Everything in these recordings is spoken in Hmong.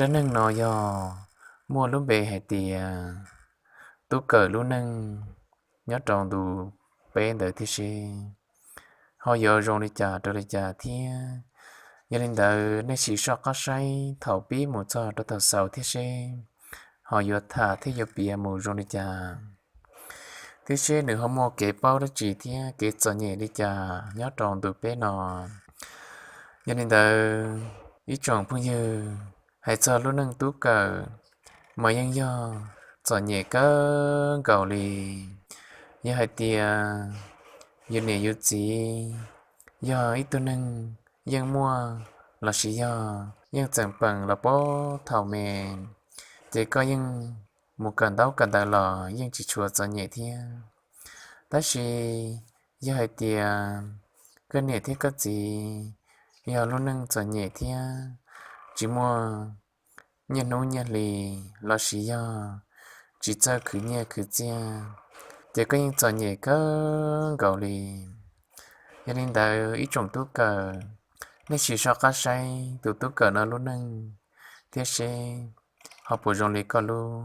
Zaj neeg no yog muaj lub npe hais tias tub kawm lub neej nyob rau ntu peb ntawd thiab seb ho yuav zoo li cas rau li cas thiab. Yog li ntawd nej sim soj qab saib thaum pib mus txog rau thaum xaus thiab seb ho yuav tham thiab yuav piav mus zoo li cas, thiab seb nws ho muaj kev paub dab tsi thiab kev txom nyem li cas nyob rau ntu peb no. Yog li ntawd ib tsoom phooj ywg, hais txog lub neej tub kawm mas yeej yog txom nyem kawg nkaus li. Yog hais tias yus niam yus txiv yog ib tug neeg yeej muaj lossis yog yeej txeem peem los puag thaum me, ces koj yeej mus kawm ntaub kawm ntawv los yeej tsis tshua txom nyem thiab. Tab sis yog hais tias koj niam thiab koj txiv yog lub neej txom nyem thiab tsis muaj nyiaj hnub nyiaj hli lossis yog tsis txawj khwv nyiaj khwv txiaj, ces koj yeej txom nyem kawg nkaus li. Yog li ntawd ib tsoom tub kawm, nej sim soj qab saib tus tub kawm no lub neej thiab seb ho puas zoo li koj lub,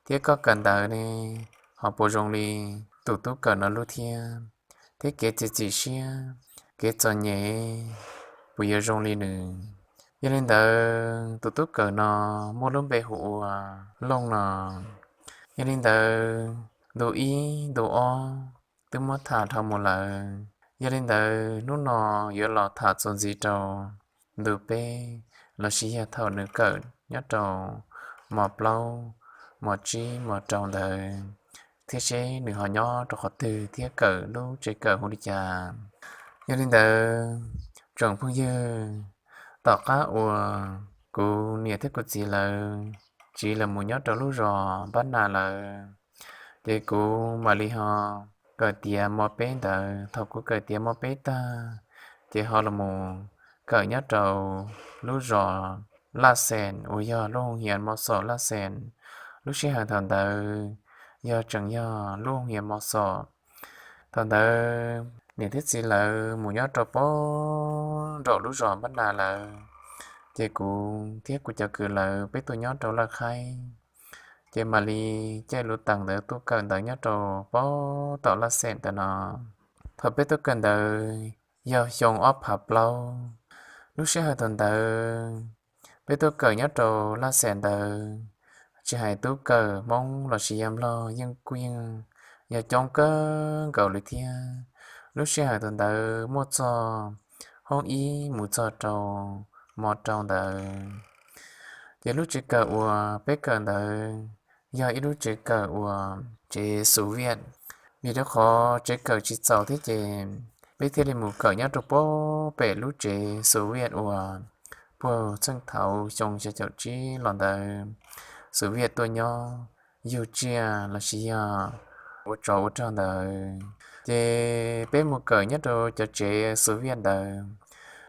thiab koj kawm ntawv ne ho puas zoo li tus tub kawm no lub thiab, thiab kev txiav txim siab, kev txom nyem puas yuav zoo li nws. Yog li ntawd tus tub kawm no muaj lub npe hu ua Looj no. Yog li ntawd ntu ib ntu ob twb muab tham dhau mus lawm. Yog li ntawd hnub no yuav los tham txuas ntxiv rau ntu peb lossis yog thaum nws kawm nyob rau mos plaub, mos tsib, mos rau ntawd, thiab seb nws ho nyob rau qhov twg thiab kawm lub tsev kawm hu li cas. Yog li ntawd tsoom phooj ywg, tom qab uas kuv niam thiab kuv txiv lawv tsiv los mus nyob rau lub zos Npab Nas lawm, ces kuv mam li ho kawm tiav mos peb ntawd. Thaum kuv kawm tiav mos peb tag, ces ho los mus kawm nyob rau lub zos Laj Xees uas yog lub hoo hias mos xom Laj Xees. Lub sij hawm thaum ntawd yog tseem yog lub hoo hias mos xom. Thaum ntawd niam thiab txiv lawv mus nyob rau puag nraum lub zos Npab Nas lawm, ces kuv thiab kuv cov kwv lawv peb tuaj nyob rau Laj Khaib, ces mam li caij lub tees ntawd tuaj kawm ntawv nyob rau puag tom Laj Xees ntawm no. Thaum peb tuaj kawm ntawd yog xyoo ob phav plaub. Lub sij hawm thaum ntawd peb tuaj kawm nyob rau Laj Xees ntawd, tsis hais tub kawm Hmoob lossis yog Nplog yeej kuj yeej yog coob kawg nkaus li thiab. Lub sij hawm thaum ntawd muaj txog hoob ib mus txog rau mos rau ntawd. Ces lub tsev kawm uas peb kawm ntawd yog ib lub tsev kawm uas tsev Xu Viaj. Vim rau qhov tsev kawm tsis txaus thiab ces peb thiaj li mus kawm nyob rau puag pem lub tsev Xu Viaj uas puag txheej thaum xyoo xya caum tsib los ntawd Xu Viaj tuaj nyob yug tsiaj lossis yog ua tsov ua rog ntawd. Ces peb mus kawm nyob rau cov tsev Xu Viaj ntawd.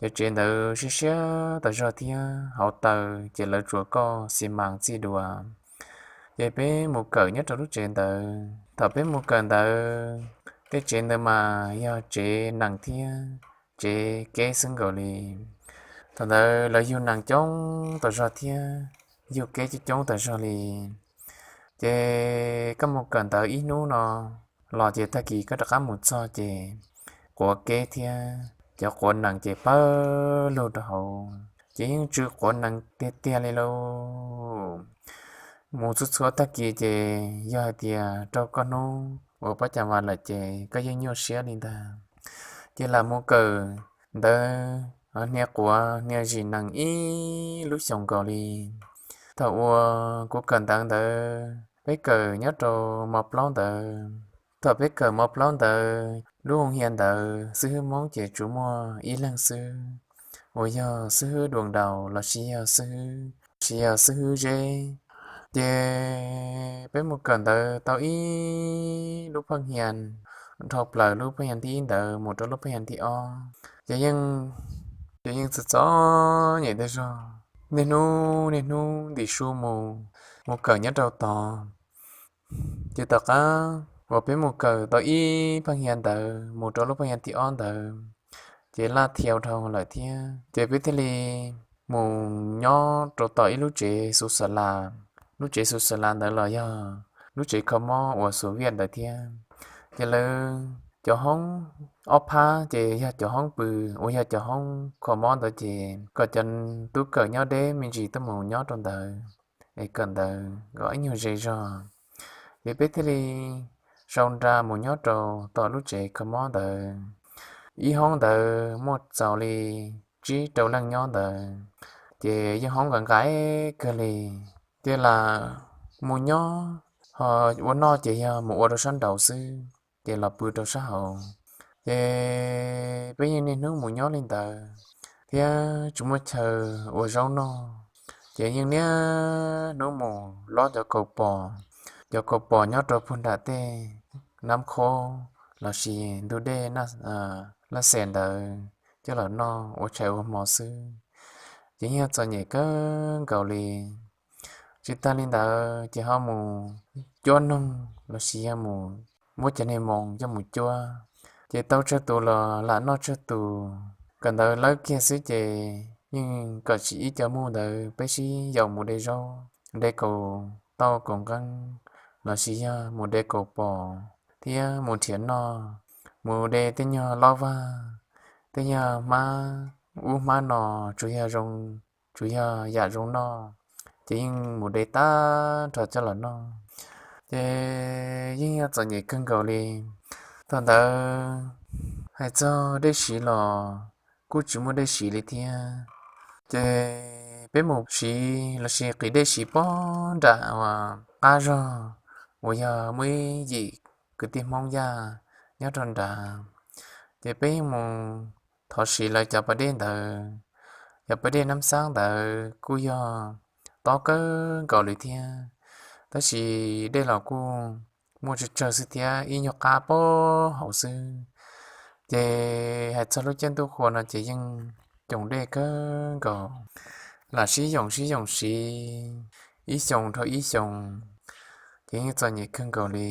Cov tsev ntawd siab siab tas zog thiab hauv taws ces lawv tsuas koj xi mas txij dua. Ces peb mus kawm nyob rau lub tsev ntawd. Thaum peb mus kawm ntawd, tej tsev ntawd mas yog tsev nees thiab tsev keb xwb nkaus li. Thaum ntawd lawv yug nees coob tas zog thiab yug keb coob coob tas zog li. Ces koj mus kawm ntawv ib hnub no los ces tag kis koj rov qab mus txog ces quav keb thiab cov quav nees ces pawg lug rau hauv, ces yeej tsw quav nees tiag tiag li lauj. Mus txhua txhua tag kis ces yog hais tias raug koj hnub ua pab cas vas lawm ces koj yeej nyuaj siab li ntag. Ces lam mus kawm ntawv hnia quav hnia zim nees ib lub xyoos nkaus li. Thaum uas kuv kawm ntawv ntawd peb kawm nyob rau mos plaub ntawd. Thaum peb kawm mos plaub ntawd lub hoo hia ntawd xib hwb Hmoob ces tsuas muaj ib leeg xwb, uas yog xib hwb Duas Daus lossis yog xib hwb, lossis yog xib hwb Zeb. Ces peb mus kawm ntawv tau ib lub pheej hia, dhau plaws lub pheej hia thib ib ntawd mus rau lub pheej hia thib ob, ces yeej, ces yeej txom txom nyem tas zog, niaj hnub niaj hnub ntim su mus, mus kawm nyob rau tod. Ces tom qab uas peb mus kawm tau ib pheej hia ntawd mus rau lub pheej hia thib ob ntawd, ces laj thiau dhau lawm thiab, ces peb thiaj li mus nyob rau tom ib lub tsev xu xa las. Lub tsev xu xa las ntawd los yog lub tsev kho mob uas Soviet ntawd thiab. Ces lawv cov hoob ob phab ces yog cov hoob pw uas yog cov hoob kho mob ntawd ces kom cov tub kawm nyob deb me ntsis tuaj mus nyob rau ntawd es kawm ntawv kom ib nyuag ze zog. Ces peb thiaj li sau nra mus nyob rau tom lub tsev kho mob ntawd. Ib hoob ntawd muaj txaus li tsib rau leej nyob ntawd, ces yeej hoob nqa nqaij kawg li. Ces lam mus nyob, ho ua noj ces yog mus ua rau sab nraud xwb, ces los pw rau sab hauv. Ces peb yeej niaj hnub mus nyob li ntawd thiab tsis muaj chaw ua zaub noj, ces yeej niaj hnub mus lob cov kaus pos, cov kaus pos nyob rau puag nram tej nab khob lossis ntug dej laj xes ntawd coj los noj ua tshais ua hmo xwb. Ces yeej txom nyem kawg nkaus li. Tsis tag li ntawd ces ho mus cuab noog lossis yog mus muab cov niag moos coj mus cuab, ces tau tsawg tus los lam noj tsawg tus. Kawm ntawv lawb kiag xwb ces yeej kom tsis ib co muj ntawd peb sib yaum mus de zaub, de kaus tauj kaus nqeeb lossis yog mus de kaus pos thiab mus nrhiav noj, mus de tej nyuag lob vag, tej nyuag hmab ub hmab no, tsuas yog zoo, tsuas yog yam zoo noj, ces yeej mus de tag nrho coj los noj. Ces yeej yog txom nyem kawg nkaus li. Thaum ntawd hais txog dej siv los kuj tsis muaj dej siv li thiab. Ces peb mus siv lossis qiv dej siv pog nram uas qab zog uas yog muaj ib yim kwv tij Hmoob Yaj nyob rau nrad, ces peb yeej mus thov siv lawv cov pas dej ntawd. Cov pas dej Nab Xab ntawd kuj yog tob kawg nkaus li thiab, tab sis dej los kuj muaj tsawg tsawg xwb thiab, ib nyuag qab pog hauv xwb. Ces hais txog lub caij ntuj qhua no ces yeej coos dej kawg nkaus, lam sib yoom sib yoom siv ib xyoos dhau ib xyoos, ces yeej txom nyem kawg nkaus li.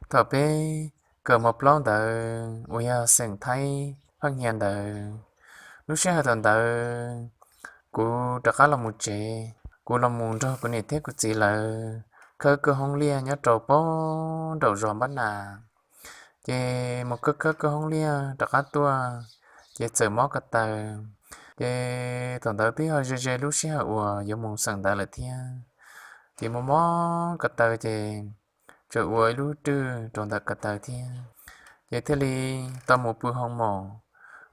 Thaum peb kawm mos plaub ntawd uas yog xeem Thaib Pheej Hia ntawd, lub sij hawm thaum ntawd kuv rov qab los mus tsev, kuv los mus nrog kuv niam thiab kuv txiv lawv khawb kwj hoob liaj nyob rau pog nraum zos Npab Nas. Ces mus khawb khawb kwj hoob liaj rov qab tuaj, ces txawm mob ko taw. Ces thaum ntawd twb yog ze ze lub sij hawm uas yuav mus xeem ntawv lawm thiab, ces mus mob ko taw ces tsuas ua ib lub rwj rau ntawm ko taw thiab, ces thiaj li tau mus pw hoo maum.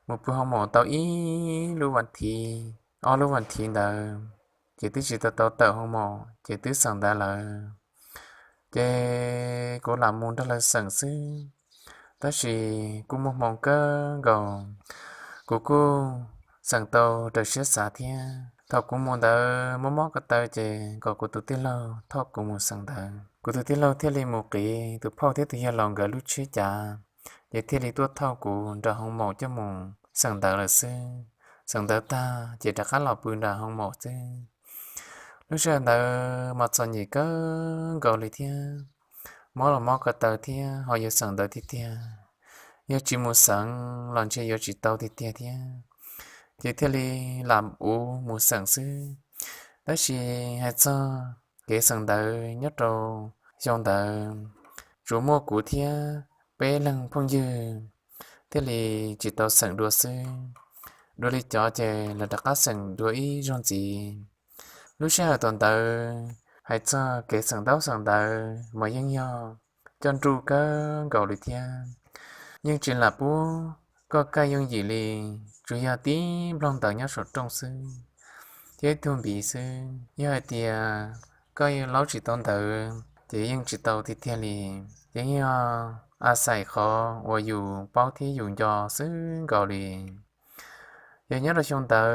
Mus pw hoo maum tau ib lub vas thiv, ob lub vas thiv ntawd, ces twb tsis tau tau tawm hoo maum ces twb xeem ntawv lawm. Ces kuv lam mus nrog lawv xeem xwb, tab sis kuj muaj hmoo kawg nkaus, kuv kuj xeem tau raws siab xav thiab. Thaum kuv mus ntawd mob mob ko taw ces kom kuv tus tij laug thauj kuv mus xeem ntawv. Kuv tus tij laug thiaj li mus qiv tus phauj thiab tus yawg laus nkawd lub tsheb cav, ces thiaj li tuaj thauj kuv nram hoo maum coj mus xeem ntawv lawm xwb. Xeem ntawv tag ces rov qab los pw nram hoo maum xwb. Lub sij hawm ntawd mas txom nyem kawg nkaus li thiab, mob los mob ko taw thiab ho yuav xeem ntawv tiag tiag, yog tsis mus xeem los ntshe yuav tsis tau tiag tiag thiab, ces thiaj li lam ua mus xeem xwb. Tab sis hais txog kev xeem ntawv nyob rau xyoo ntawd, tsuas muaj kuv thiab peb leeg phooj ywg thiaj li tsis tau xeem dua xwb. Dua li cov ces lawv rov qab xeem dua ib zaug ntxiv. Lub sij hawm thaum ntawd hais txog kev xeem ntaub xeem ntawv mas yeej yog coj nruj kawg nkaus li thiab. Yeej tsis lam pub koj kaj yooj yim li, tsuas yog tib nplooj ntawv nyob saum rooj xwb thiab ib tug npiv xwb. Yog hais tias koj laub tsis tau ntawv ces yeej tsis tau tiag tiag li. Ces yeej yog a xais qhov uas yus paub thiab yus nco xwb nkaus li. Yog nyob rau xyoo ntawd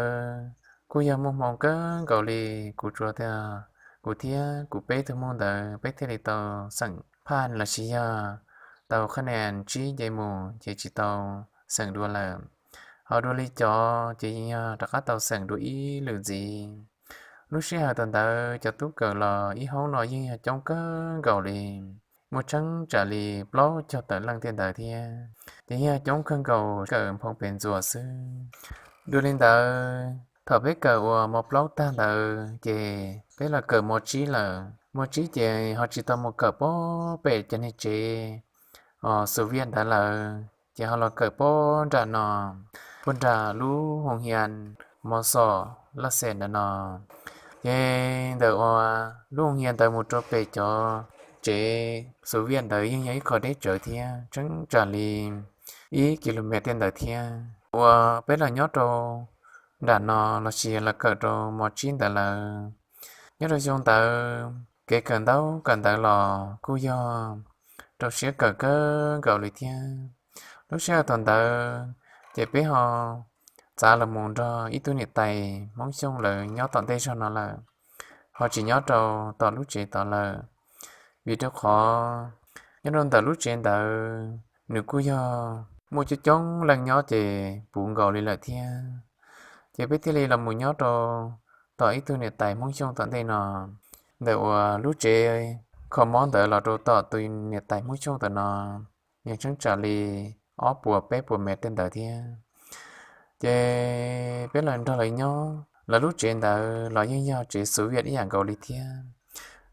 kuj yog muaj hmoo kawg nkaus li, kuv tsuas tias kuv thiab kuv peb tug muj ntawd peb thiaj li tau xeem phaj los sis yog tau qhab nia tsib nce mus ces tsis tau xeem dua lawm. Ho dua li cov ces yeej yog rov qab tau xeem dua ib lwm ntxiv. Lub sij hawm thaum ntawd cov tub kawm los ib hoob no yeej yog coob kawg nkaus li, muaj tsheej tsam li plaub caug tawm leej tej ntawd thiab, ces yeej yog coob kawg nkaus kawm nphoo pes ntxuas xwb. Dua li ntawd Thaum peb kawm uas mos plaub tag ntawd ces peb los kawm mos tsib lawm. Mos tsib ces ho tsis tau mus kawm puag pem cov niag tsev Xus Viaj ntawd lawm, ces ho los kawm puag nram no, puag nram lub hoos hias mos xom laj xem ntawm no. Ces ntawm uas lub hoos hias ntawd mus rau pem cov tsev Xus Viaj ntawd yeej yog ib qho deb tsawv thiab, tseeb tsam li ib kis lus mev tej ntawd thiab. Uas peb los nyob rau nram no lossis los kawm rau mos tsib ntawd lawm. Nyob rau xyoo ntawd kev kawm ntaub kawm ntawv los kuj yog rau siab kawm kawg nkaus li thiab. Lub sij hawm thaum ntawd ces peb ho txav los mus nrog ib tug niam tais Hmoob Xyooj lawv nyob tom ntej zog no lawm, ho tsis nyob rau tom lub tsev tod lawm, vim rau qhov nyob rau ntawm lub tsev ntawd nws kuj yog muaj coob coob leej nyob ces puv nkaus li lawm thiab. Ces peb thiaj li los mus nyob rau tom ib tug niam tais Hmoob Xyooj tom ntej no. Ntawm uas lub tsev kho mob ntawd los rau tom tus niam tais Hmoob Xyooj tom no yeej tseeb tsam li ob puas peb puas mev tej ntawd thiab. Ces peb los nrog lawv nyob, lawv lub tsev ntawd los yeej yog tsev Xus Viaj ib yam nkaus li thiab.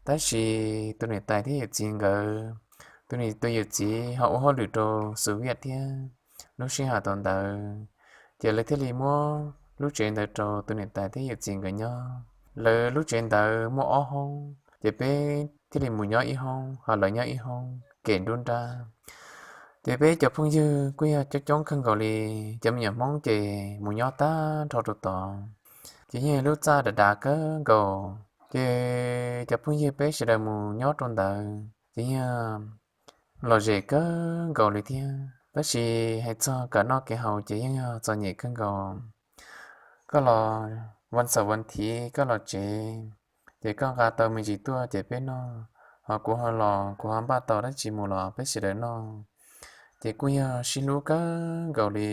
Tab sis tus niam tais thiab yawm txiv nkawd, tus niam tus yawm txiv ho ua hauj lwm rau Xus Viaj thiab. Lub sij hawm thaum ntawd ces lawv thiaj li muab lub tsev ntawd rau tus niam tais thiab yawm txiv nkawd nyob. Lawv lub tsev ntawd muaj ob hoob, ces peb thiaj li mus nyob ib hoob, ho lawv nyob ib hoob kem nruab nrab. Ces peb cov phooj ywg kuj yog coob coob kawg nkaus li, cov me nyuam Hmoob ces mus nyob tag nrho rau tod, ces yeej lub txaj dav dav kawg nkaus. Ces cov phooj ywg peb sawv daws mus nyob rau ntawd ces yeej lom zem kawg nkaus li thiab. Tab sis hais txog kev noj kev haus ces yeej yog txom nyem kawg nkaus. Koj los vas xaum vas thiv koj los tsev, ces koj nqa tau me ntsis tuaj ces peb noj, ho kuv ho los kuv ho npaj tau dab tsi mus los peb sawv daws noj, ces kuj yog sib hlub kawg nkaus li.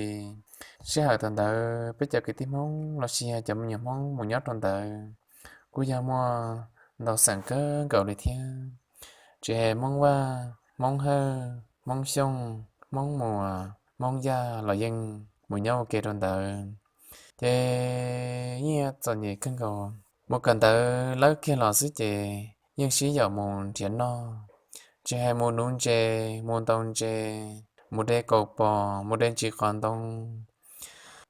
Sij hawm thaum ntawd peb cov kwv tij Hmoob lossis cov me nyuam Hmoob mus nyob rau ntawd kuj yog muaj ntau xeem kawg nkaus li thiab. Tsis hais Hmoob Vaj, Hmoob Hawj, Hmoob Xyooj, Hmoob Muas, Hmoob Yaj los yeej mus nyob ua ke rau ntawd. Ces yeej txom nyem kawg nkaus. Mus kawm ntawv lawb kiag los xwb ces yeej sib yaum mus nrhiav noj, tsis hais mus nuv ntses, mus ntaus ntses, mus de kaus pos, mus de ntsis qos ntoo,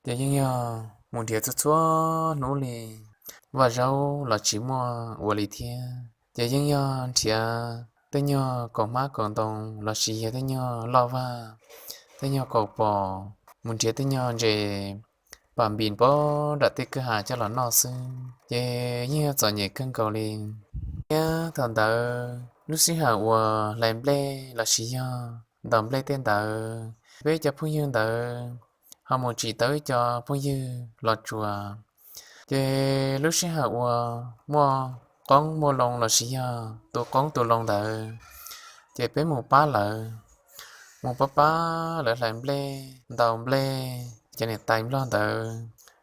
ces yeej yog mus nrhiav txhua txhua hnub li. Vaj zaub los tsis muaj ua li thiab, ces yeej yog nrhiav tej nyuag kaus hmab kaus ntoo lossis yog tej nyuag loj vag, tej nyuag kaus pos, mus nrhiav tej nyuag ntses pam npis pov nram tej kwj ha coj los noj xwb, ces yeej yog txom nyem kawg nkaus li. Thiab thaum ntawd lub sij hawm uas hlais nplej lossis yog ntaus nplej tej ntawd, peb cov phooj ywg ntawd ho mus tsim tau ib co phooj ywg los tsuas. Ces lub sij hawm uas muaj qoob muaj loo lossis yog tu qoob tu loo ntawd, ces peb mus pab lawv, mus pab pab lawv hlais nplej ntaus nplej. Cov niam tais Nplog ntawd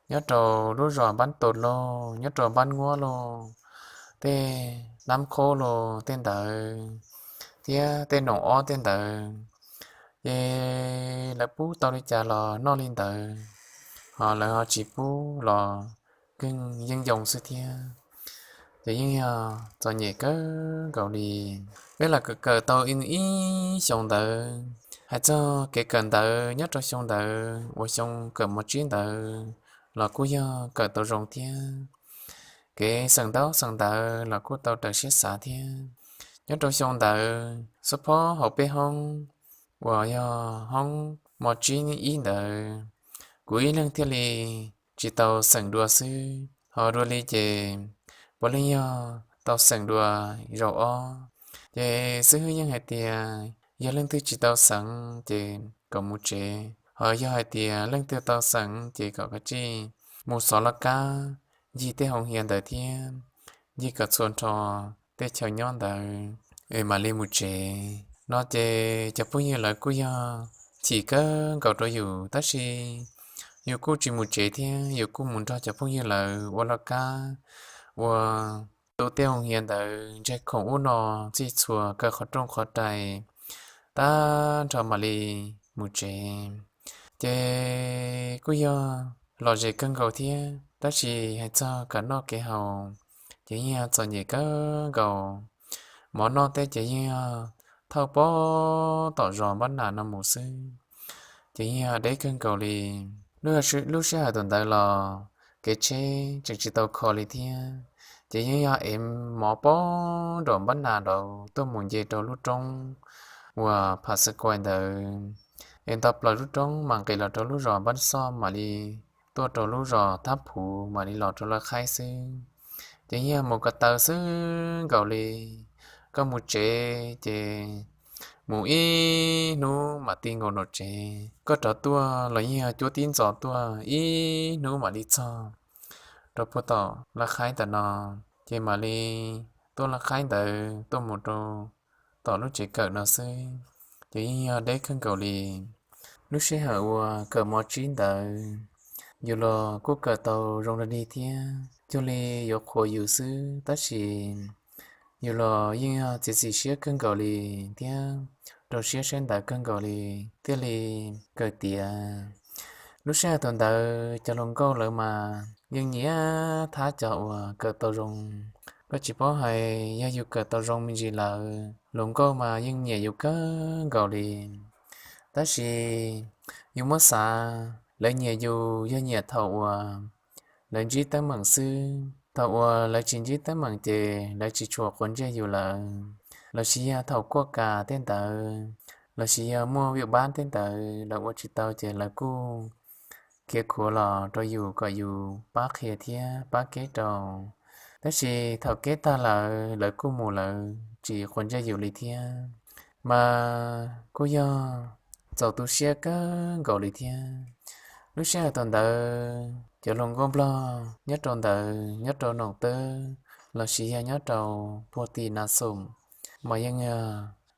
nyob rau lub zos Npab Tus Lauj, nyob rau Npab Nguab Lauj, tej Nab Khaub Lauj tej ntawd, thiab tej Noom Ob tej ntawd, ces lawv pub tau li cas los noj li ntawd, ho lawv ho tsis pub los yeej yoo xwb thiab. Ces yeej yog txom nyem kawg nkaus li. Peb los kawm kawm tau ib xyoo ntawd, hais txog kev kawm ntawv nyob rau xyoo ntawd uas xyoo kawm mos tsib ntawd los kuj yog kawm tau zoo thiab. Kev xeem ntaub xeem ntawv los kuj tau raws siab xav thiab. Nyob rau xyoo ntawd xub phob hauv peb hoob uas yog hoob mos tsib ib ntawd, kuv ib leeg thiaj li tsis tau xeem dua xwb, ho dua li ces puav leej yog tau xeem dua zaum ob. Ces xib hwb yeej hais tias yog leej twg tsis tau xeem ces kom mus tsev, ho yog hais tias leej twg tau xeem ces kom kav tsij mus xov laj kab ncig tej hoos hias ntawd thiab ncig kom txhua nrho tej chaw nyob ntawd es mam li mus tsev no. Ces cov phooj ywg lawv kuj yog chim kawg nkaus rau yus, tab sis yus kuj tsis mus tsev thiab, yus kuj mus nrog cov phooj ywg lawv ua laj kab, ua tu tej hoos hias ntawd, ntseg khoom ub no txhij txhua, kaw qhov rooj qhov rais tag nrho mam li mus tsev. Ces kuj yog lom zem kawg nkaus thiab. Tab sis hais txog kev noj kev haus ces yeej yog txom nyem kawg nkaus. Mov noj tej ces yeej yog thauj puag tom zos Npab Nas no mus xwb, ces yeej yog deb kawg nkaus li. Lub sij hawm thaum ntawd los kev tsheb tseem tsis tau kho li thiab, ces yeej yog ev mov puag nram Npab Nas nraud tuaj mus nce rau lub roob uas Phas Xas Kuais ntawd, es nto plaws lub roob mam nqis los rau lub zos Npab Xoj mam li tuaj rau lub zos Thab Phuv mam li los rau Laj Khaib xwb. Ces yeej yog mus ko taw xwb nkaus li. Koj mus tsev ces mus ib hnub mam ti nkaus nram tsev, koj rov tuaj los yeej yog cuab tib ntxov tuaj ib hnub mam li txog rau puag tom Laj Khaib ntawm no, ces mam li tuaj Laj Khaib ntawd tuaj mus rau tom lub tsev kawm no xwb, ces yeej yog deb kawg nkaus li. Lub sij hawm uas kawm mov tsib ntawd, yus los kuj kawm tau zoo li thiab, cuag li yuav qhuas yus xwb, tab sis yus los yeej yog txiav txim siab kawg nkaus li thiab rau siab sab ntawd kawg nkaus li, thiaj li kawm tiav. Lub sij hawm thaum ntawd cov hluas nkauj lawv mas yeej nyiam thab cov uas kawm tau zoo. Koj tsis paub hais yog yus kawm tau zoo me ntsis lawm, hluas nkauj mas yeej nyiam yus kawg nkaus li. Tab sis yus muab xav, lawv nyiam yus yog nyiam thaum uas lawv ntsib teeb meem xwb. Thaum uas lawv tsis ntsib teeb meem ces lawv tsis tshua quav ntsej yus lawm. Los sis yog thaum kuaj kas tej ntawd, los sis yog muaj vij pab tej ntawd lawv ua tsis tau ces lawv kuj khiav khuav los rau yus kom yus pab qhia thiab pab keb rau. Tab sis thaum keb tag lawm lawv kuj mus lawv tsis quav ntsej yus li thiab, mas kuj yog txaus tu siab kawg nkaus li thiab. Lub sij hawm thaum ntawd cov hluas nkauj Nplog nyob rau ntawd, nyob rau Noom Teb los sis yog nyob rau puag tim Na Xoom mas yeej yog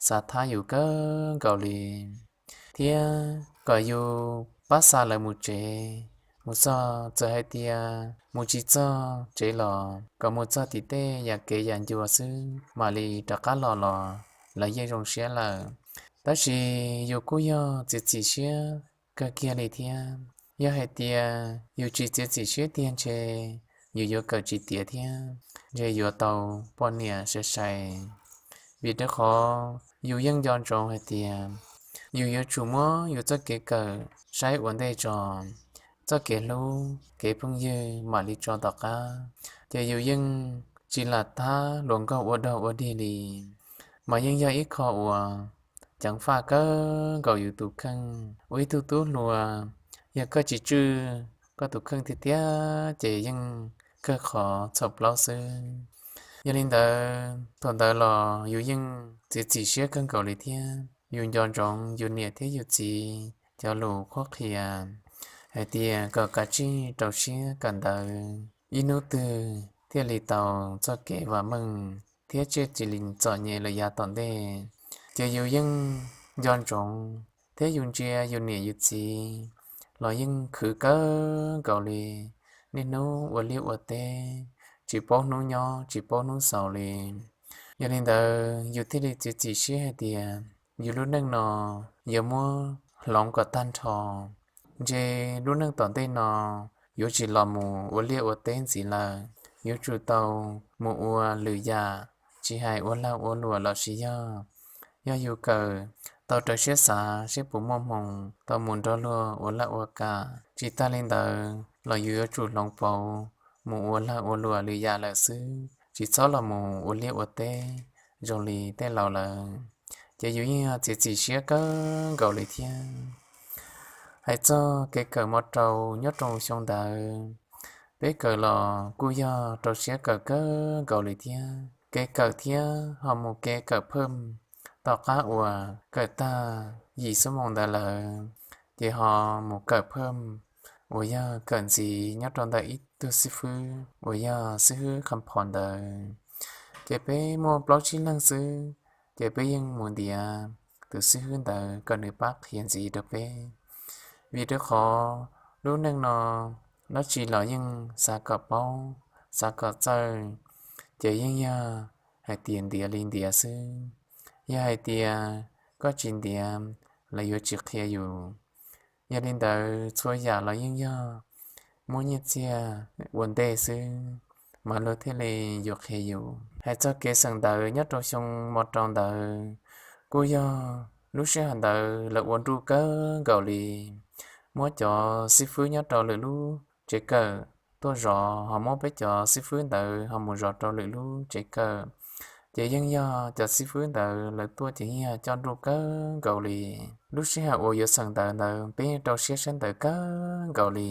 xav thab yus kawg nkaus li thiab kom yus pab xa lawv mus tsev. Mus txog txawm hais tias mus tsis txog tsev los kom mus txog tim tej yam kev yam ncua xwb mam li rov qab los los lawv yeej zoo siab lawm. Tab sis yus kuj yog txiav txim siab kawg kiag li thiab. Yog hais tias yus tsis txiav txim siab tiag ntshe yus yuav kawm tsis tiav thiab ntshe yuav tau poj niam sai sai. Vim rau qhov yus yeej nco ntsoov hais tias yus yuav tsum muab yus txoj kev kawm saib ua ntej tso, txoj kev hlub kev phooj ywg mam li tso tom qab. Ces yus yeej tsis lam thab hluas nkauj ua dog ua dig li, mas yeej yog ib qho uas ceev faj kawg nkaus yus tus kheej. Ua ib tug tub hluas, yog koj tsis tswj koj tus kheej tiag tiag ces yeej kawg qhov txhaum plaub xwb. Yog li ntawd thaum ntawd los yus yeej txiav txim siab kawg nkaus li thiab. Yus nco ntsoov yus niam thiab yus txiv cov lus qhuab qhia hais tias kom kav tsij rau siab kawm ntawv, ib hnub twg thiaj li tau txoj kev vam meej thiab tsiaj txim li txom nyem lawm yav tom ntej. Ces yus yeej nco ntsoov thiab yus ntsia yus niam yus txiv los yeej khwv kawg nkaus li, niaj hnub ua liaj ua teb, tsis paub hnub nyob tsis paub hnub xaus li. Yog li ntawd yus thiaj li txiav txim siab hais tias yus lub neej no yuav muab hloov kom tag nrho. Ntshe lub neej tom ntej no yuav tsis los mus ua liaj ua teb ntxiv lawm, yuav tsum tau mus ua lwm yam, tsis hais ua lag ua luam los sis yog, yog yus kawm tau raws siab xav seb puas muaj hmoo tau mus nrog luag ua laj ua kam. Tsis tas li ntawd los yus yuav tsum hloov pauv mus ua lag ua luam lwm yam lawm xwb, tsis txhob los mus ua liaj ua teb zoo li tej laus lawm. Ces yus yeej yog txiav txim siab kawg nkaus li thiab. Hais txog kev kawm mos rau nyob rau xyoo ntawd, peb kawm los kuj yog rau siab kawm kawg nkaus li thiab. Kev kawm thiab ho mus kev kawm phaj, tom qab uas kawm tag yim xuab moos ntawd lawm, ces ho mus kawm phaj uas yog kawm ntxiv nyob rau ntawm ib tug xib fwb uas yog xib fwb Kham Phom ntawd. Ces peb muaj plaub tsib leeg xwb, ces peb yeej mus ntiav tus xib fwb ntawd kom nws pab qhia ntxiv rau peb. Vim rau qhov lub neej no dab tsi los yeej xav kom paub, xav kom txawj, ces yeej yog hais tias ntiav li ntiav xwb. Yog hais tias koj tsis ntiav, lawv yuav tsis qhia yus. Yog li ntawd txhua yam los yeej yog muab nyiaj txiag ua ntej xwb, mas luag thiaj li yuav qhia yus. Hais txog kev xeem ntawv nyob rau xyoo mos rau ntawd, kuj yog lub sij hawm ntawd lawv ua nruj kawg nkaus li, muab cov xib fwb nyob rau lwm lub tsev kawm tuaj zov, ho muab peb cov xib fwb ntawd ho mus zov rau lwm lub tsev kawm. Ces yeej yog cov xib fwb ntawd lawv tuaj ces yeej yog coj nruj kawg nkaus li. Lub sij hawm uas yuav xeem ntawv ntawd peb yeej rau siab saib ntawv kawg nkaus li.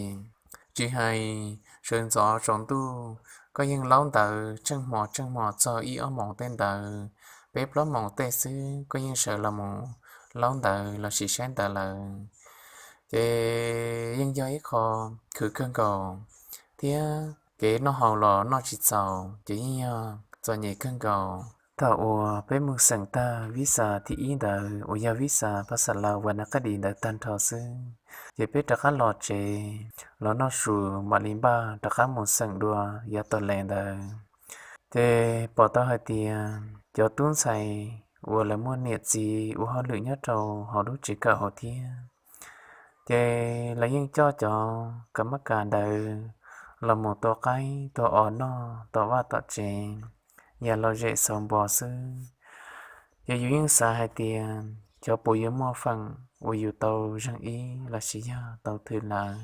Tsis hais sawv ntxov tsaus ntuj, koj yeej laub ntawv tsheej hmo tsheej hmo txog ib ob moos tej ntawd, peb plaub moos tej xwb koj yeej sawv los mus laub ntawv los sis saib ntawv lawm. Ces yeej yog ib qho khwv kawg nkaus, thiab kev noj haus los noj tsis txaus, ces yeej yog txom nyem kawg nkaus. Thaum uas peb mus xeem tag visa thib ib ntawd uas yog visa pha xa las vas na qab dis ntawd tag nrho xwb, ces peb rov qab los tsev los noj su mam li npaj rov qab mus xeem dua yav tom ntej ntawd. Ces pom tau hais tias cov tub ntxhais uas lawv muaj niam txiv ua hauj lwm nyob rau hauv lub tsev kawm hauv thiab, ces lawv yeej coj cov kas mab kas ntawd los mus tua qaib tua os noj tom vaj tom tsev, yam lom zem xauv npo xwb. Ces yus yeej xav hais tias xyov puas yuav muaj feem uas yus tau zeeg ib los sis yog tau thwm lawm.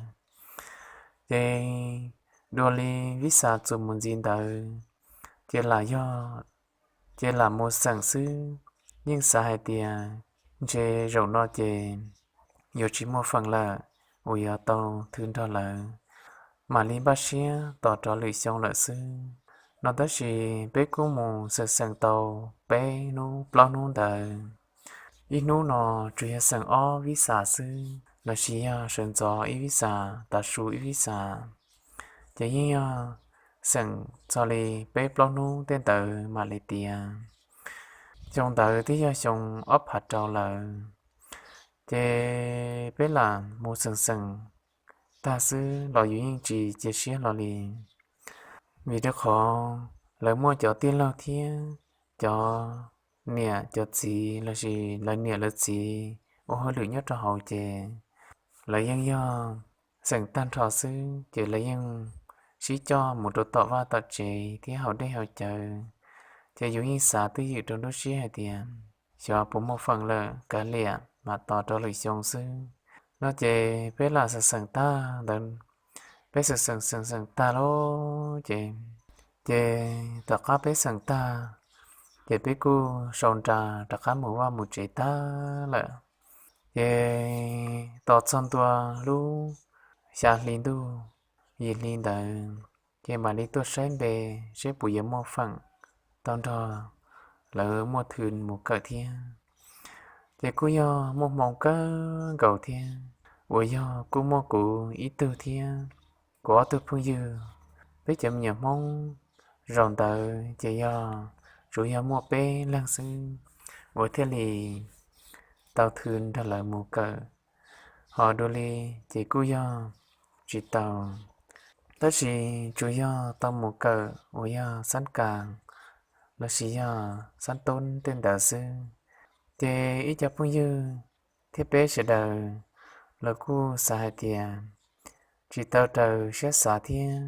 Ces dua li visa txuas mus ntxiv ntawd, ces lam yog, ces lam mus xeem xwb. Yeej xav hais tias ntshe zaum no ces yuav tsis muaj feem lawm uas yuav tau thwm nrog lawv, mam li npaj siab tos rov lwm xyoo lawm xwb no. Tab sis peb kuj mus xeem xeem tau peb hnub plaub hnub ntawd. Ib hnub no tsuas yog xeem ob visa xwb los sis yog sawv ntxov ib visa, tav su ib visa. Ces yeej yog xeem txog li peb plaub hnub tej ntawd mam li tiav. Xyoo ntawd twb yog xyoo ob phav rau lawm, ces peb lam mus xeem xeem tag xwb los yus yeej tsis cia siab hlo li, vim rau qhov lawv muaj cov tij laug thiab cov niam cov txiv los sis lawv niam lawv txiv ua hauj lwm nyob rau hauv ces lawv yeej yog xeem tag nrho xwb ces lawv yeej sib coj mus rau tom vaj tom tsev thiab haus dej haus cawv. Ces yus yeej xav twj ywm rau nruab siab hais tias xyov puas muaj feem lawm, kav liam mam tos rau lwm xyoo xwb no. Ces peb lam xeem xeem tag ntawd, peb xeem xeem xeem xeem tag lawm ces, ces tom qab peb xeem tag, ces peb kuj sau nra rov qab mus vaj mus tsev tag lawm. Ces tos txog ntua lub xya hli ntuj, yim hli ntawd, ces mam li tuaj saib npe seb puas yuav muaj feem tau nrog lawv muaj thwm mus kawm thiab. Ces kuj yog muaj hmoo kawg nkaus thiab, uas yog kuj muaj kuv ib tug thiab kuv ob tug phooj ywg, peb cov me nyuam Hmoob zaum ntawd ces yog tsuas yog muaj peb leeg xwb uas thiaj li tau thwm nrog lawv mus kawm. Ho dua li ces kuj yog tsis tau, tab sis tsuas yog tau mus kawm uas yog xab kas los sis yog xab toob tej ntawd xwb. Ces ib co phooj ywg thiab peb sawv daws los kuj xav hais tias tsis tau raws siab xav thiab,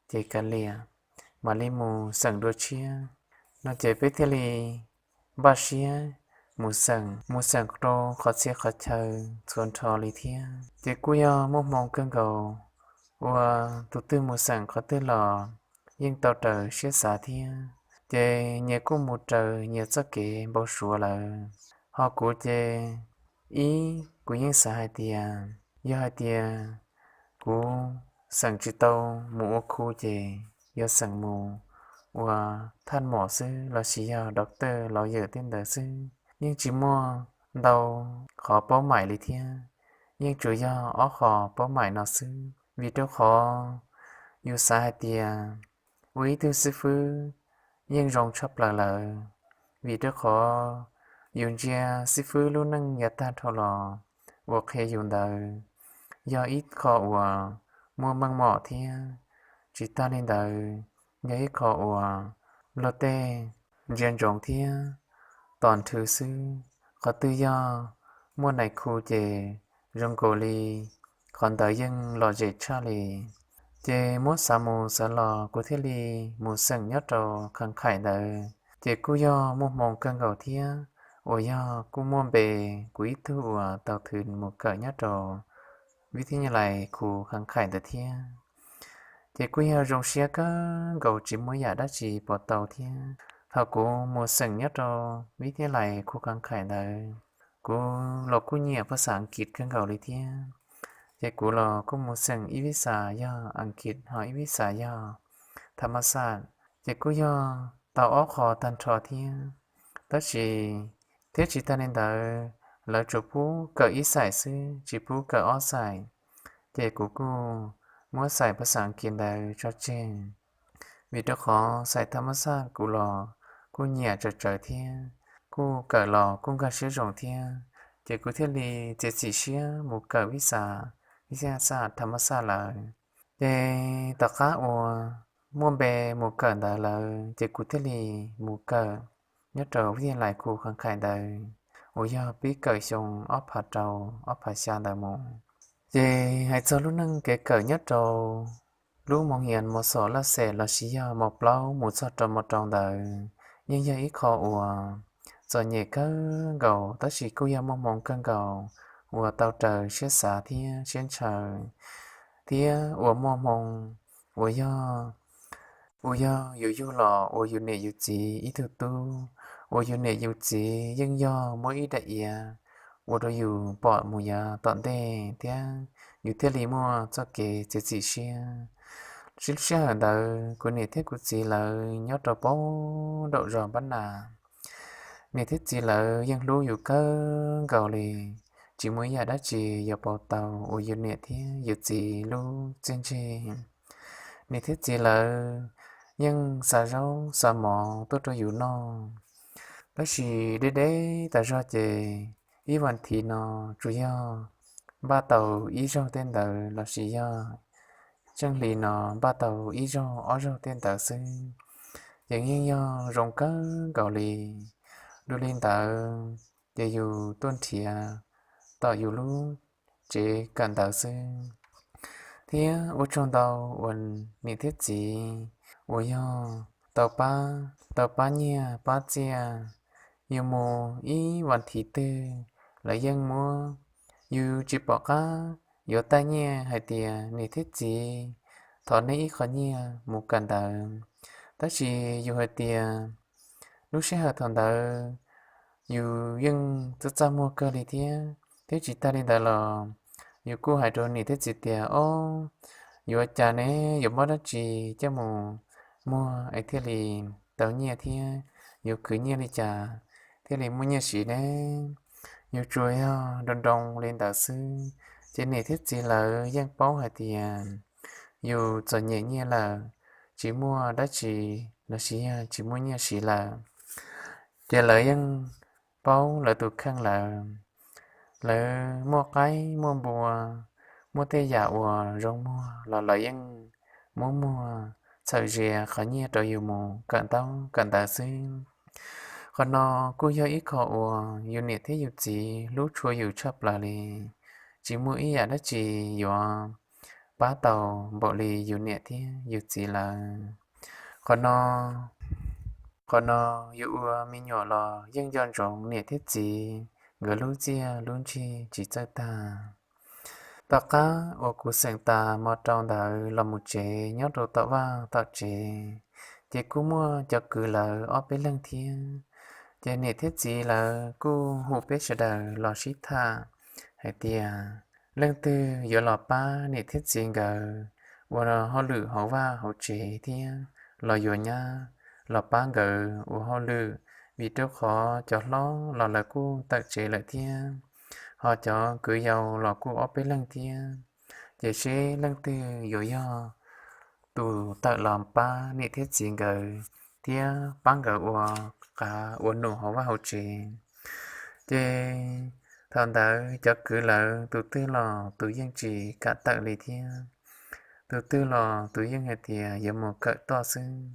ces kav liam mam li mus xeem dua tshiab no. Ces peb thiaj li npaj siab mus xeem, mus xeem rau qhov txhia qhov chaw txhua nrho li thiab. Ces kuj yog muaj hmoo kawg nkaus uas tus twg mus xeem qhov twg los yeej tau raws siab xav thiab. Ces nyias kuj mus raws nyias txoj kev npau suav lawm. Ho kuv ces ib, kuv yeej xav hais tias yog hais tias kuv xeem tsis tau mus ua khu ces yog xeem mus ua thaj mom xwb los sis yog doctor lawyer tej ntawd xwb. Yeej tsis muaj ntau qhov paub maim li thiab, yeej tsuas yog ob qho paub maim no xwb. Vim rau qhov yus xav hais tias ua ib tug xib fwb yeej zoo tshaj plaws lawm, vim rau qhov yus ntsia xib fwb lub neej yav tag dhau los uas qhia yus ntawd yog ib qho uas muaj meej mom thiab. Tsis tag li ntawd, yog ib qho uas luag tej ntsia ntsoov thiab tos nrhw xwb. Qhov twg yog muaj nais khu ces zoo nkaus li qhov ntawd yeej lom zem tshaj li. Ces muab xav mus xav los kuv thiaj li mus xeem nyob rau Khas Khais ntawd. Ces kuj yog muaj hmoo kawg nkaus thiab, uas yog kuj muaj npe kuv ib tug uas tau thwm mus kawm nyob rau vib thib nyaj lais khu Khas Khais ntawd thiab. Ces kuj yog zoo siab kawg nkaus tsis muaj yam dab tsi pov tau thiab. Thaum kuv mus xeem nyob rau vib thib nyaj lais khu Khas Khais ntawd, kuv los kuj nyiam phas xas Askiv kawg nkaus li thiab. Ces kuv los kuj mus xeem ib vib xas yog Askiv ho ib vib xas yog Thas Mas Xaj. Ces kuj yog tau ob qho tag nrho thiab. Tab sis thiab tsis tag li ntawd, lawv tsuas pub kawm ib xais xwb, tsis pub kawm ob xais. Ces kuv kuj muab xais phas xas Askiv ntawd tso tseg, vim rau qhov xais Thas Mas Xaj kuv los kuj nyiam tsawv tsawv thiab, kuj kawm los kuj nkag siab zoo thiab. Ces kuv thiaj li txiav txim siab mus kawm vib xas, vib xas Thas Mas Xaj lawm. Ces tom qab uas muaj npe mus kawm ntawd lawm, ces kuv thiaj li mus kawm nyob rau vib thib nyaj lais khu Khas Khais ntawd, uas yog pib kawm xyoo ob phav rau ob phav xya ntawd mus. Ces hais txog lub neej kev kawm nyob rau lub moos hias mos xom laj xem lossis yog mos plaub mus txog rau mos rau ntawd, yeej yog ib qho uas txom nyem kawg nkaus, tab sis kuj yog muaj hmoo kawg nkaus uas tau raws siab xav thiab siab ntshaw, thiab uas muaj hmoo uas yog, uas yog yus yug los ua yus niam yus txiv ib tug tub, uas yus niam yus txiv yeej yog muab ib daim iav ua rau yus pom mus yav tom ntej thiab yus thiaj li muaj txoj kev txiav txim siab. Sib lub sij hawm ntawd kuv niam thiab kuv txiv lawv nyob rau pem nraum zos Npab Nas. Niam thiab txiv lawv yeej hlub yus kawg nkaus li, tsis muaj ib yam dab tsi yuav pauv tau uas yus niam thiab yus txiv lub txiaj ntsig. Niam thiab txiv lawv yeej xa zaub xa mov tuaj rau yus noj. Tab sis deb deb tas zog ces ib vas thiv no tsuas yog npaj tau ib zaug tej ntawd lossis yog tsheej hli no npaj tau ib zaug ob zaug tej ntawd xwb, ces yeej yog zoo kawg nkaus li. Dua li ntawd ces yus tuaj nrhiav tom yus lub tsev kawm ntawv xwb. Thiab ua tsaug ntau uas niam thiab txiv uas yog tau pab, tau pab nyiaj pab txiaj, yus mus ib vas thiv twg lawv yeej muab. Yus tsis pom qab yuav taij nyiaj hais tias niam thiab txiv, thov nej ib qho nyiaj mus kawm ntawv. Tab sis yus hais tias lub sij hawm thaum ntawd yus yeej txaj txaj muag kawg li thiab, thiab tsis tag li ntawd los yus kuj hais rau niam thiab txiv tias, Ob, yuav cas ne, yuav muab dab tsi coj mus muag es thiaj li tau nyiaj thiab yuav khwv nyiaj li cas thiaj li muaj nyiaj siv ne? Yus tsuas yog nroo nroo li ntawd xwb, ces niam thiab txiv lawv yeej paub hais tias yus txom nyem nyiaj lawm, tsis muaj dab tsi lossis yog tsis muaj nyiaj siv lawm, ces lawv yeej paub lawv tus kheej lawm. Lawv muaj qaib muaj npua, muaj tej yam uas zoo muag los lawv yeej muab muag txhawm zias qhov nyiaj rau yus mus kawm ntaub kawm ntawv xwb. Qhov no kuj yog ib qho uas yus niam thiab yus txiv hlub tshua yus tshaj plaws li, tsis muaj ib yam dab tsi yuav pab tau npaum li yus niam thiab yus txiv lawm. Qhov no, qhov no yus ua me nyuam los yeej nco ntsoov niam thiab txiv nkawd lub txiaj lub ntsig tsis txawj tag. Tom qab uas kuv xeem tas mos rau ntawd los mus tsev nyob rau tom vaj tom tsev, ces kuj muaj cov kwv lawv ob peb leeg thiab. Ces niam thiab txiv lawv kuj hu peb sawv daws los sib tham hais tias leej twg yuav los pab niam thiab txiv nkawd ua hauj lwm hauv vaj hauv tsev thiab los yuav nyab los pab nkawd ua hauj lwm, vim rau qhov cov hlob los lawv kuj tawm tsev lawm thiab, ho cov kwv yau los kuj ob peb leeg thiab. Ces seb leej twg yuav yog tus tawm los pab niam thiab txiv nkawd thiab pab nkawd ua qav ua num hauv vaj hauv tsev. Ces thaum ntawd cov kwv lawv tus twg los tus yeej tsis kam tawm li thiab, tus twg los tus yeej hais tias yuav mus kawm toj xwb.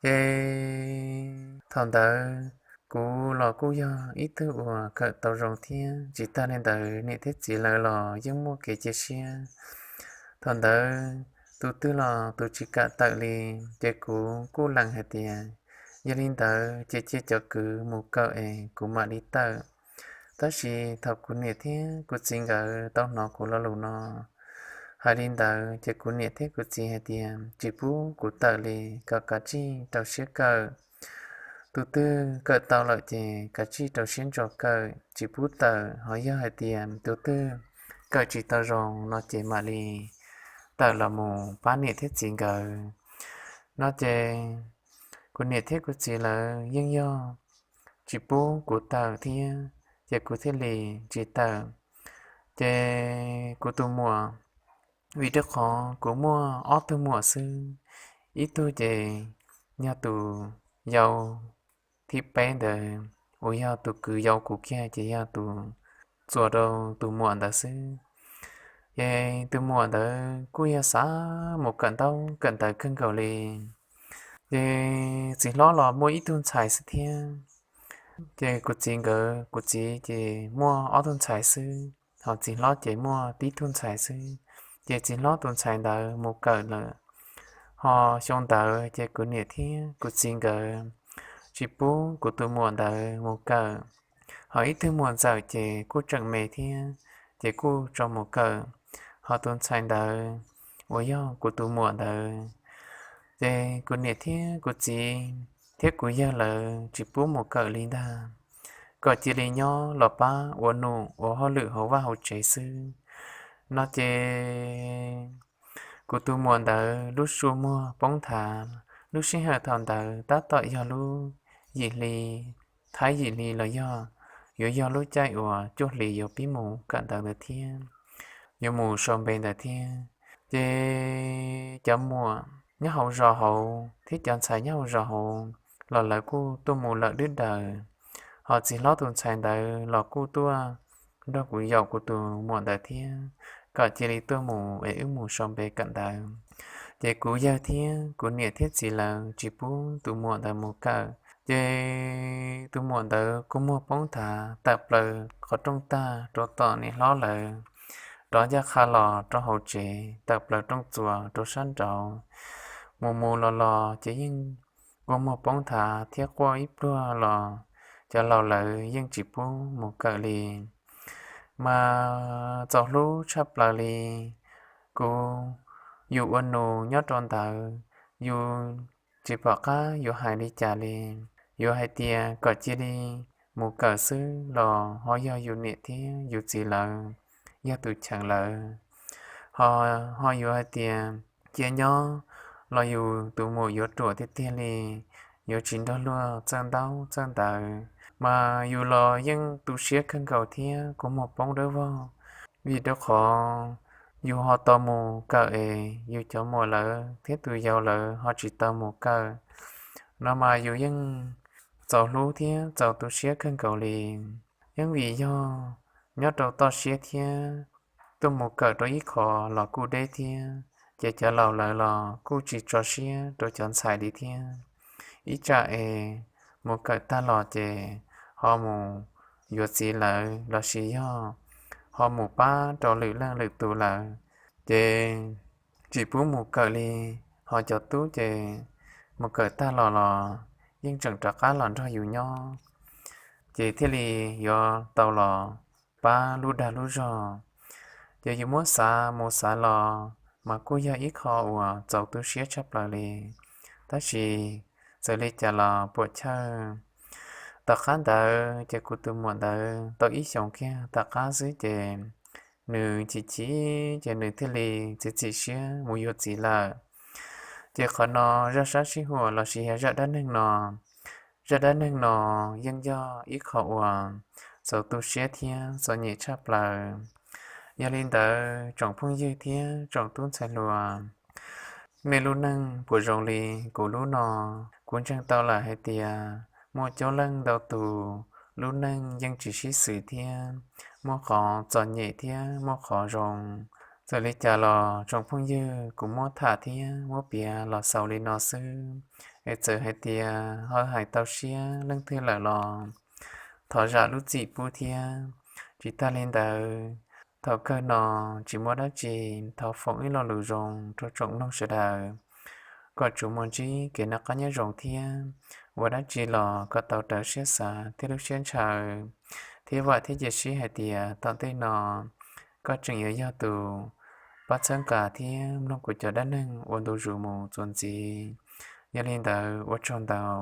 Ces thaum ntawd kuv los kuj yog ib tug uas kawm tau zoo thiab, tsis tag li ntawd niam thiab txiv lawv los yeej muaj kev cia siab. Thaum ntawd tus twg los tus tsis kam tawm li. Ces kuv kuj lees hais tias, yog li ntawd ces cia cov kwv mus kawm es kuv mam li tawm. Tab sis thaum kuv niam thiab kuv txiv nkawd tau hnov kuv lo lus no hais li ntawd ces kuv niam thiab kuv txiv hais tias tsis pub kuv tawm li, kom kav tsij rau siab kawm. Tus twg kawm tau lawm ces kav tsij rau siab ntso kawm, tsis pub tawm. Ho yog hais tias tus twg kawm tsis tau zoo no ces mam li tawm los mus pab niam thiab txiv nkawd no ces kuv niam thiab kuv txiv lawv yeej yog tsis pub kuv tawm thiab, ces kuv thiaj li tsis tawm. Ces kuv tus muam, vim rau qhov kuv muaj ob tug muam xwb, ib tug ces yog tus yau thib peb ntawd, uas yog tus kwv yau kuv kiag ces yog tus txuas rau tus muam ntawd xwb. Ces tus muam ntawd kuj yog xav mus kawm ntaub kawm ntawv kawg nkaus li. Ces txiv hlob los muaj ib tug ntxhais xwb thiab. Ces kuv txiv nkawd, kuv txiv ces muaj ob tug ntxhais xwb, ho txiv hlob ces muaj tib tug ntxhais xwb. Ces txiv hlob tus ntxhais ntawd mus kawm lawm, ho xyoo ntawd ces kuv niam thiab kuv txiv nkawd tsis pub kuv tus muam ntawd mus kawm. Ho ib tug muam ntxawm ces kuj tseem me thiab, ces kuj tso mus kawm. Ho tus ntxhais ntawd uas yog kuv tus muam ntawd, ces kuv niam thiab kuv txiv thiab kuv yawg lawv tsis pub mus kawm li ntag, kom cia li nyob los pab ua num ua hauj lwm hauv vaj hauv tsev xwb no ces kuv tus muam ntawd lub suab muag poob nthav. Lub sij hawm thaum ntawd tab tom yog lub yim hli, thab yim hli los yog yuav yog lub caij uas cuaj hli yuav pib mus kawm ntawv ntawd thiab, yuav mus sau npe ntawd thiab. Ces cov muam nyob hauv zos hauv thiab cov ntxhais nyob hauv zos hauv los lawv kuj tuaj mus lawm dwb daws. Ho txiv hlob tus ntxhais ntawd los kuj tuaj nrog kuv yaum kuv tus muam ntawd thiab, kom cia li tuaj mus es wb mus sau npe kawm ntawv. Ces kuv yawg thiab kuv niam thiab txiv lawv tsis pub tus muam ntawd mus kawm. Ces tus muam ntawd kua muag poob nthav tawm plaws qhov rooj tag rau tom niam hlob lawv, rov ncaj qha los rau hauv tsev tawm plaws rooj txuas rau sab nraud. Mus mus los los ces yeej kua muag poob nthav thiab quaj ib pluag los cov laus lawv yeej tsis pub mus kawm li. Mas txaus hlub tshaj plaws li. Kuv, yus ua nus nyob rau ntawd, yus tsis pom qab yuav hais li cas li. Yuav hais tias kom cia li mus kawm xwb los ho yog yus niam thiab yus txiv lawv yog tus cheem lawv. Ho, ho yuav hais tias cia nyob los yus tus muam yuav ruam tiag tiag li, yuav tsis nrog luag txawj ntaub txawj ntawv. Mas yus los yeej tu siab kawg nkaus thiab kua muag poob dawb vog, vim rau qhov yus ho tau mus kawm es yus cov muam lawv thiab tus yau lawv ho tsis tau mus kawm no mas yus yeej txaus hlub thiab txaus tu siab kawg nkaus li. Yeej vim yog nyob rau toj siab thiab, tuaj mus kawm rau ib qho los kuj deb thiab, ces cov laus lawv los kuj tsis tso siab rau cov ntxhais li thiab. Ib tsam es mus kawm tag los ces ho mus yuav txiv lawv lossis yog ho mus pab rau lwm leej lwm tus lawm, ces tsis pub mus kawm li. Ho cov tub ces mus kawm tag los los yeej tseem rov qab los nrog yus nyob, ces thiaj li yuav tau los pab lub dag lub zog. Ces yus muab xav mus xav los mas kuj yog ib qho uas txaus tu siab tshaj plaws li. Tab sis txawm li cas los puam chawj. Tom qab ntawd ces kuv tus muam ntawd tau ib xyoos kiag tom qab xwb ces nws chim chim ces nws thiaj li txiav txim siab mus yuav txiv lawm. Ces qhov no zaj sab sij huam lossis yog zaj dab neeg no, zaj dab neeg no yeej yog ib qho uas txaus tu siab thiab txom nyem tshaj plaws. Yog li ntawd tsoom phooj ywg thiab tsoom tub ntxhais hluas, nej lub neej puas zoo li kuv lub no? Kuv ntseeg tau lawm hais tias muaj coob leej ntau tus lub neej yeej tsis sib xws thiab muaj qhov txom nyem thiab muaj qhov zoo. Txawm li cas los tsoom phooj ywg, kuv muab tham thiab muab piav los xaus li no xwb, es txawm hais tias ho hais tau siab leej twg lawm los thov zam lub txim pub thiab. Tsis tag li ntawd, Thaum kawg no tsis muaj dab tsi, thov foom ib lo lus zoo rau tsoom mloog sawv daws, kom tsuas muaj ntsib kev noj qab nyob zoo thiab ua dab tsi los kom tau raws siab xav thiab lub siab ntshaw, thiab vam thiab cia siab hais tias tom ntej no koj tseem yuav yog tus pab txhawb nqa thiab mloog kuv cov dab neeg ua ntu zus mus txuas ntxiv. Yog li ntawd ua tsaug ntau.